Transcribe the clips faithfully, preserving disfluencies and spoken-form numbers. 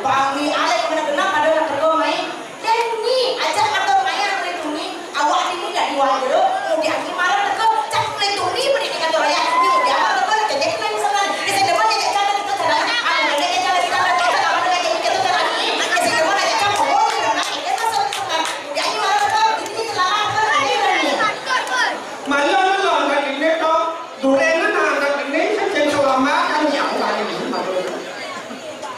Bang Wi Alek bener-bener pada nak teko mai. Dan ni ajak ngatur maya melindungi. Awak ni ni dah diwai dulu. Kemudian ni marah teko. Cak melindungi beri ni ngatur ayah. Ni dia marah teko nak kejek ni sana. Ni saya depan dia cakap teko sana. Ada dia cakap teko sana. Kita tak mana lagi kita sana ni. Ni saya depan dia cakap oh ni nak kita sana. Kemudian ni marah teko. Ini selamat teko. Ini berani. Malam-malam kat ini tu. Duren na nang ini sing selamat kan nyau kan ini malu.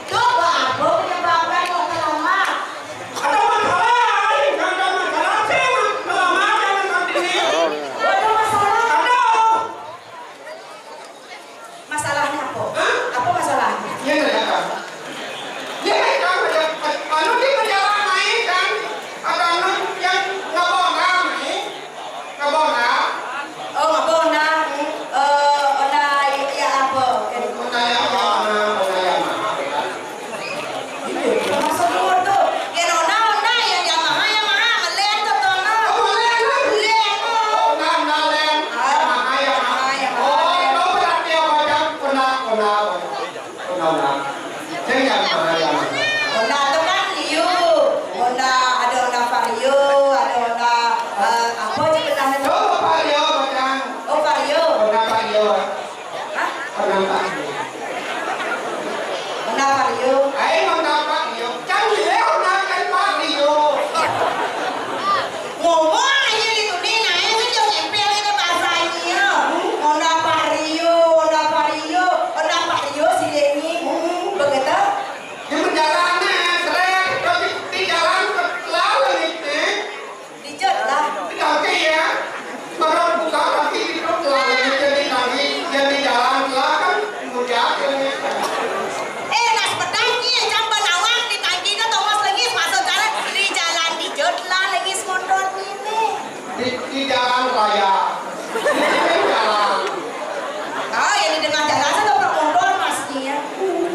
Tu apa penyebabkan kau selamat? Ada masalah, ada masalah, saya selamat kan ini. Ada masalah. Ada. Masalahnya apa? Hah? Apa masalahnya? Ya, ya, ya. Ya, ya, ya. Anu di penjara main kan? Ada anu yang ngabona main. Ngabona? Oh, ngabona. Eh, ona ya apa? Ona Yamaha, ona Yamaha. Maksud lu tu? Ya, ona, ona, ya, Yamaha, Yamaha, melen tu, tu, ona. Oh, melen, melen. Melen, oh. Ona, ona, len. Ah. Yamaha, Yamaha. Yamaha, Yamaha, oh, len. Kau berarti apa, Jang? Ona, ona, ona. Honda, Honda. Saya yang mahal yang mana? Honda tu kan Rio. Honda, ada Honda Vario, ada Honda, eh, apa je pernah tu? Oh, Vario, macam. Oh, Vario. Honda Vario. Hah? Honda Vario. Honda Vario. Ai, Honda Vario. Jangan dia Honda kan Vario. Ngomong aja gitu nih, nah itu jauh nempel itu bahasanya. Honda Vario, Honda Vario, Honda Vario si Denny. Begitu? Di perjalanan, seret, kalau di, di jalan ke lalu itu. Dijot lah. Di kaki ya. Maka buka kaki di perut lalu itu di kaki, jadi jalan lah kan mudah ya. Eh, nas pedang ni, jam balawan di tangki ke Thomas lengis masuk jalan, di jalan dijot lah lengis motor ni. Di, di jalan raya. Di jalan. Ah, yang di tengah jalan saya tak pernah mundur, Mas, ni, ya.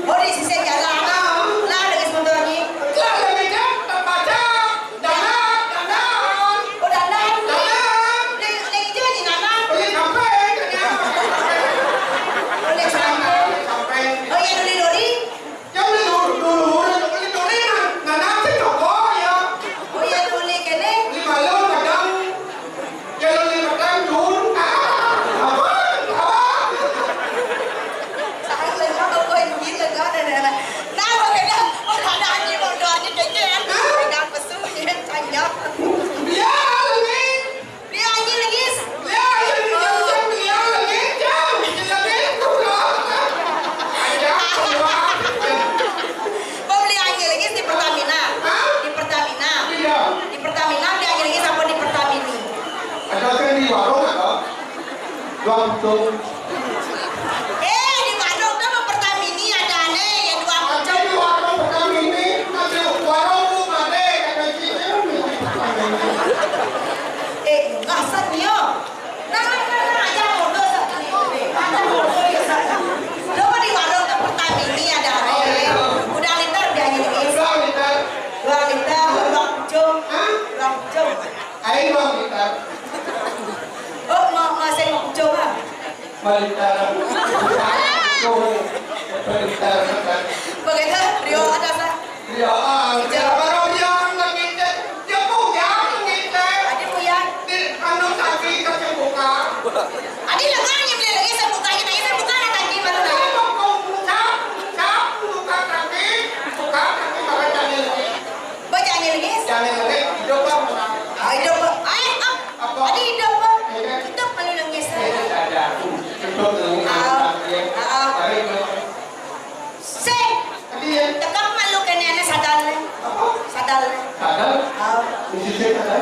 Oh, di sisi jalan. Ah. Lah, dengan motor ni. Lah, lebih dah terpacak. Dandan, dandan. Oh, dandan. Dandan. Lagi, lagi je ni, dandan. Boleh sampai, kan, ya? Boleh sampai. Sampai. Oh, yang duri-duri? Yang dulu, dulu, dulu, dulu, nah, nah, nanti coba ya. Oh, yang dulu kene? Lima lo kadang, yang dulu kadang dulu. Apa? Apa? Saya lega, apa yang gila, gak ada, ada. Nah, kalau lega, oh, ada aja, mau doanya keke, kan? Hah? Pegang pesu, ya, tanya. Ya, Lengis. Beli anjing lagi. Ya, ya, ya, ya, ya, ya, ya, ya, ya, ya. Mau beli anjing lagi di Pertamina. Hah? Di Pertamina. Iya. Di Pertamina beli anjing lagi apa di Pertamini? Ada kan di warung apa? Dua puluh. Eh, di warung kan Pertamini ada nih, ya dua puluh. Ada di warung Pertamini, ada warung lu ada, ada cincin. Eh, ngasat dia. Nah, nah, nah, nah, aja mundur satu nih. Aja mundur ya, satu. Lu mah di warung ke Pertamini ada, oh, iya. Udah liter dia ini. Udah liter. Dua liter, dua pucung. Hah? Dua pucung. Ayo, dua liter. Oh, mau, mau saya mau pucung, ah. Balita. Balita. Begitu, Rio ada sa. Rio, ah, dia baru dia lagi deh. Dia punya lagi deh. Adi punya. Di anu kaki kaki buka. Adi lengan yang beli lagi saya buka, kita ini buka ada kaki baru lagi. Buka, buka, buka kaki, buka kaki baru kaki lagi. Ba jangan nangis. Jangan nangis, hidup, Bang. Ah, hidup, Bang. Ay, ah. Apa? Adi hidup, Bang. Iya. Hidup malu nangis. Iya, ada. Hidup malu nangis. Ah, ah. Baik, Bang. Sing. Adi, ya. Tekap malu kene ane sadar le. Apa? Sadar le. Sadar? Ah. Di sisi sadar?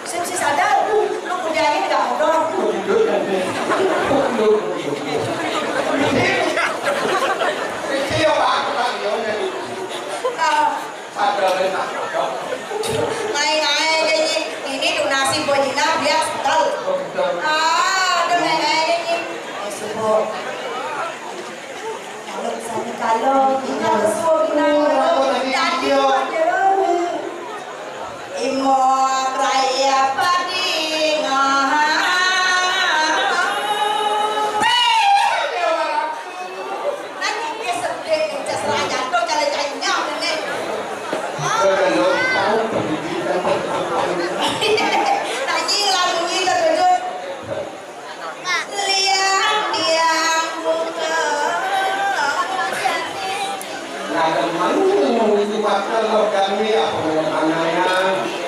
Sing si sadar. Lu kuliahnya nggak mudah. Hidup kan, ya. Hidup. Sisi, ya, Pak. Pak, ya, udah. Ah. Ada yang tak cocok. Main aja, Nyi. Ini donasi buat Nina, biar setel. Oh, gitu. Ah, ada main aja, Nyi. Oh, syukur. Kalau misalnya kalau kita bersyukur, kita bersyukur, kita bersyukur. Imo raya padi ngaham. Nanti dia sedih, dia serah jatuh. Kademen itu bakal lo kami apa mengenai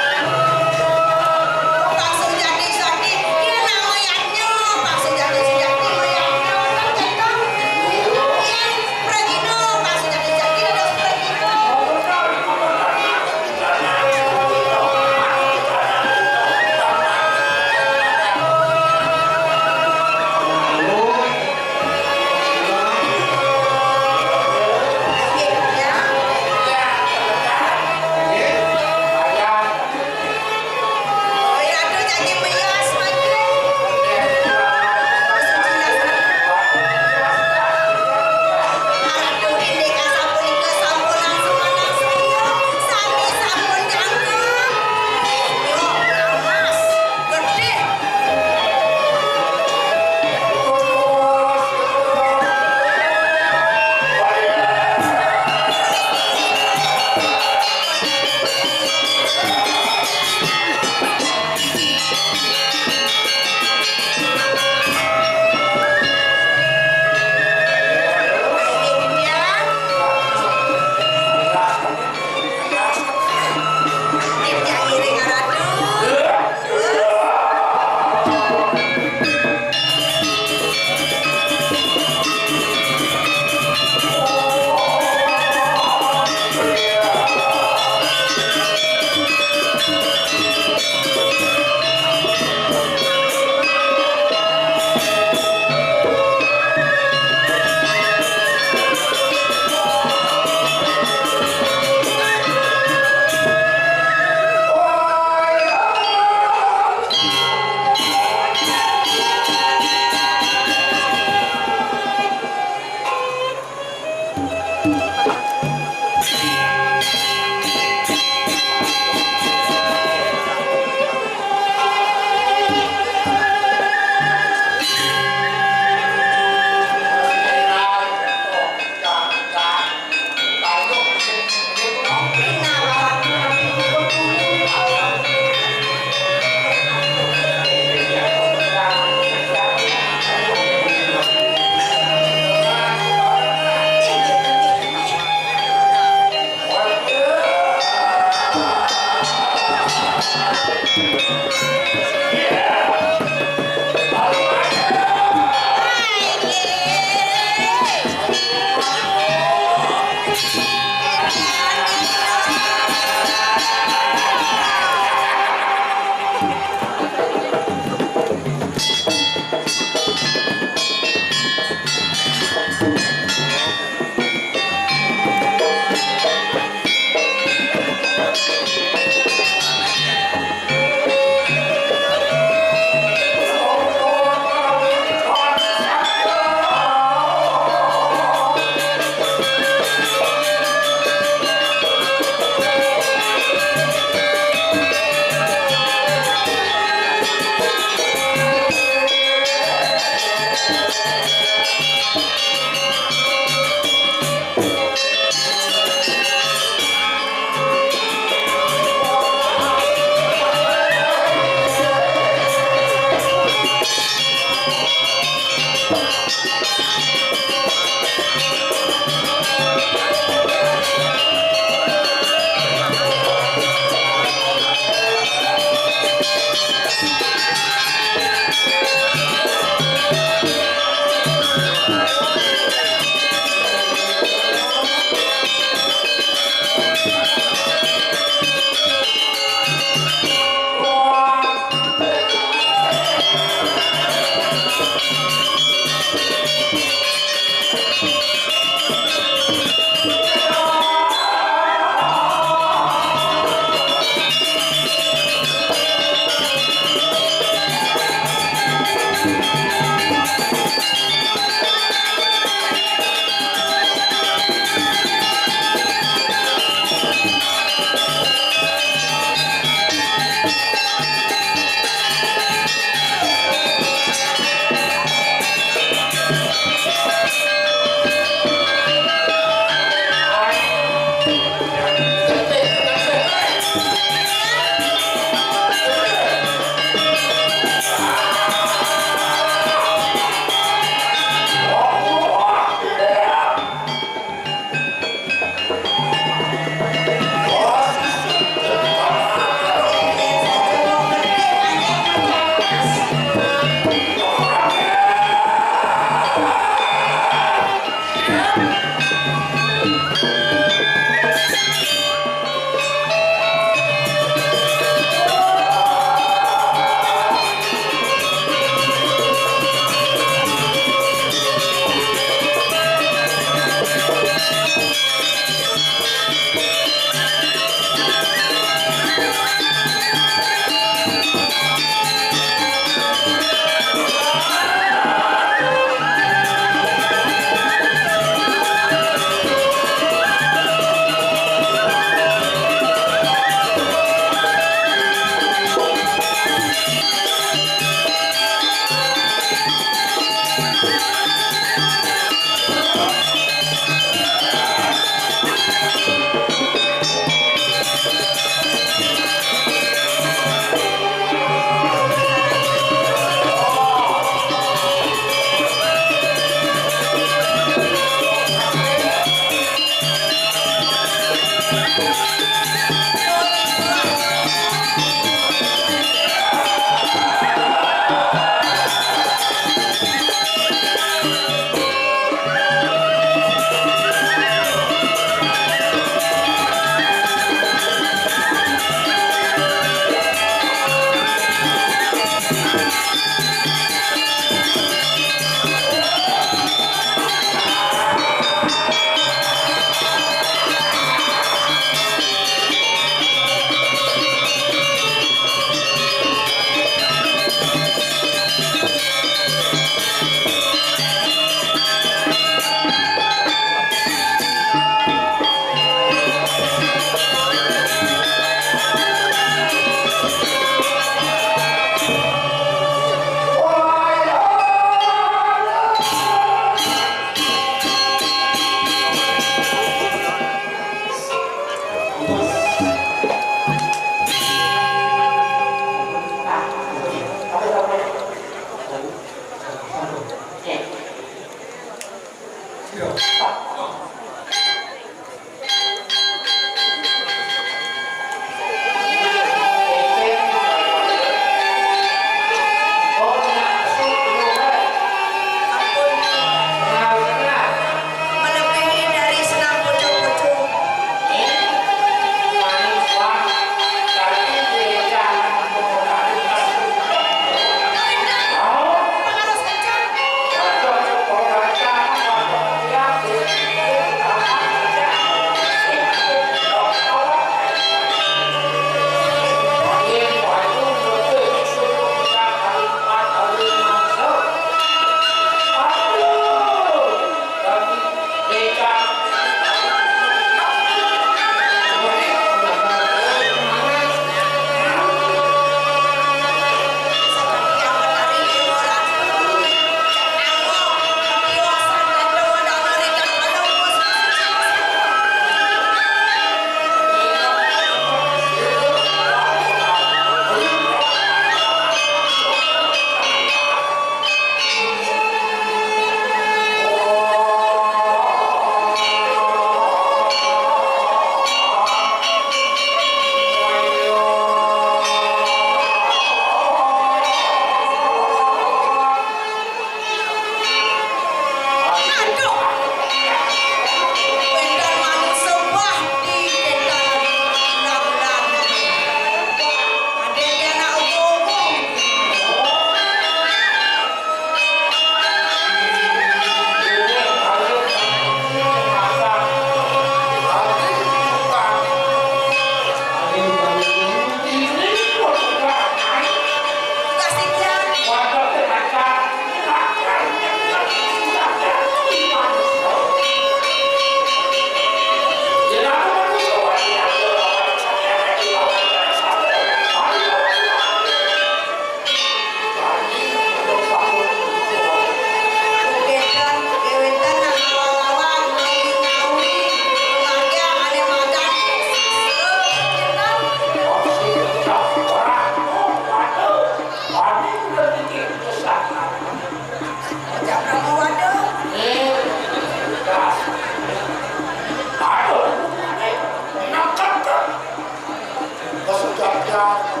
Apa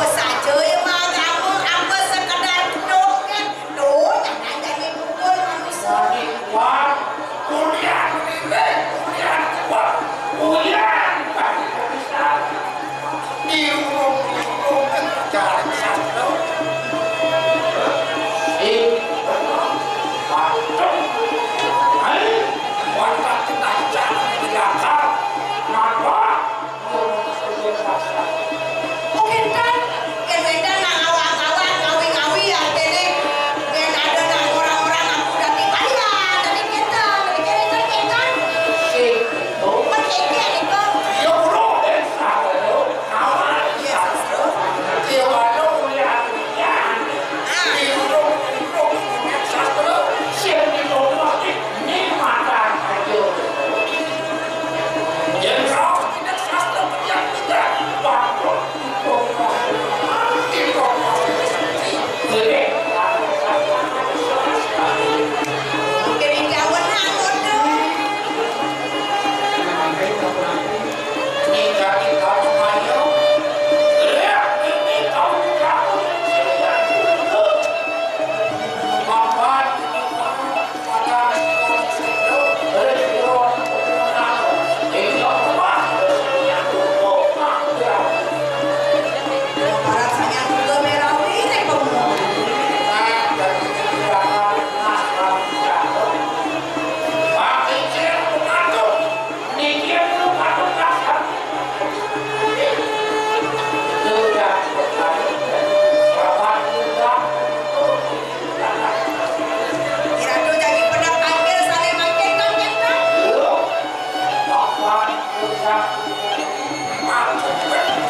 saja ya, Mang? Apa, apa sekedar gedung kan? Tuh, jangan jadi dukun manusia. Wah, kuliah ini, kuliah kuat, kuliah pasti bisa. Diurung-urung cari satu. Ih, waduh. Hai, wadah kita cari di belakang. Kenapa? Mungkin kan, kan wénten nang awak-awak ngawi-ngawi artiné yén ada nang orang-orang aku dadi kaya, dadi kéto, dadi kéné kan kéto. Sing, oh, kan kéné nika. Ya, bro, eh, sabar, lo. Awan, ya, sastra. Déwa lo kuliah kuliah. Ah. Di urung-urung sastra, sing diomongke ni matan aja. Yén kau tidak sastra, tidak, tidak. Bagus.